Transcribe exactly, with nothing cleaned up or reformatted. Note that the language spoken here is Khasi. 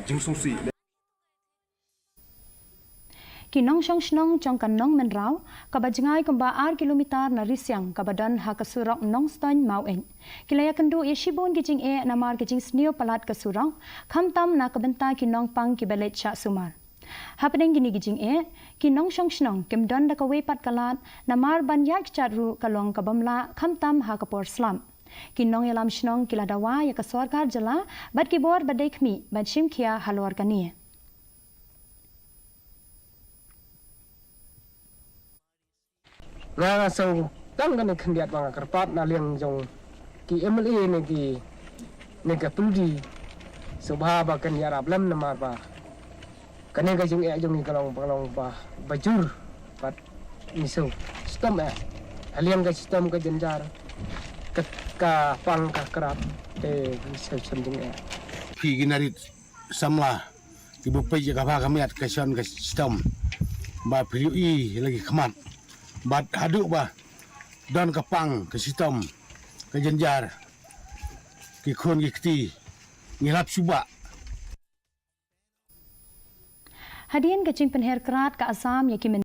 Ki nongshong shnong jong ka Nongmynraw, kaba jngai kumba ar kilometer na Risiang, kaba don ha ka surok Nongstoiñ Maweit, ki la ïakynduh ïa shibun ki jingeh namar ka jingsniew palat ka surok, khamtam na ka bynta ki nongpang kiba leit shah sumar. Hapdeng kine ki jingeh, ki nongshong shnong kim don da kawei pat ka lad, namar ban ïaid kjat ruh ka long ka bym lah, khamtam ha ka por slap. Ki nongïalam shnong ki la dawa ïa ka sorkar jylla bad ki bor ba dei khmih ban shim khia halor kane. Nga nga sngewtang kane khyndiat ba nga kyrpad na liang jong ki M L A ne ki, ne ka puldi, sngewbha ba kan ïarap lem namar ba kane ka jingeh jong ngi ka long ba, long ba, ba jur bad ngi sngewshitom eh. Ha liang ka shitom ka jynjar, ka, ka pang ka krap, te ngi sngewshitom jingeh. Phi ki narit samla kiba peit ïa ka bha ka miat ka shon ka shitom, ba phi ïohi la ki khmat, bad haduh ba don ka pang ka shitom ka jynjar, ki khun ki kti ngi lap shuwa. Hadien ka jingpynher krad ka Assam ïa ki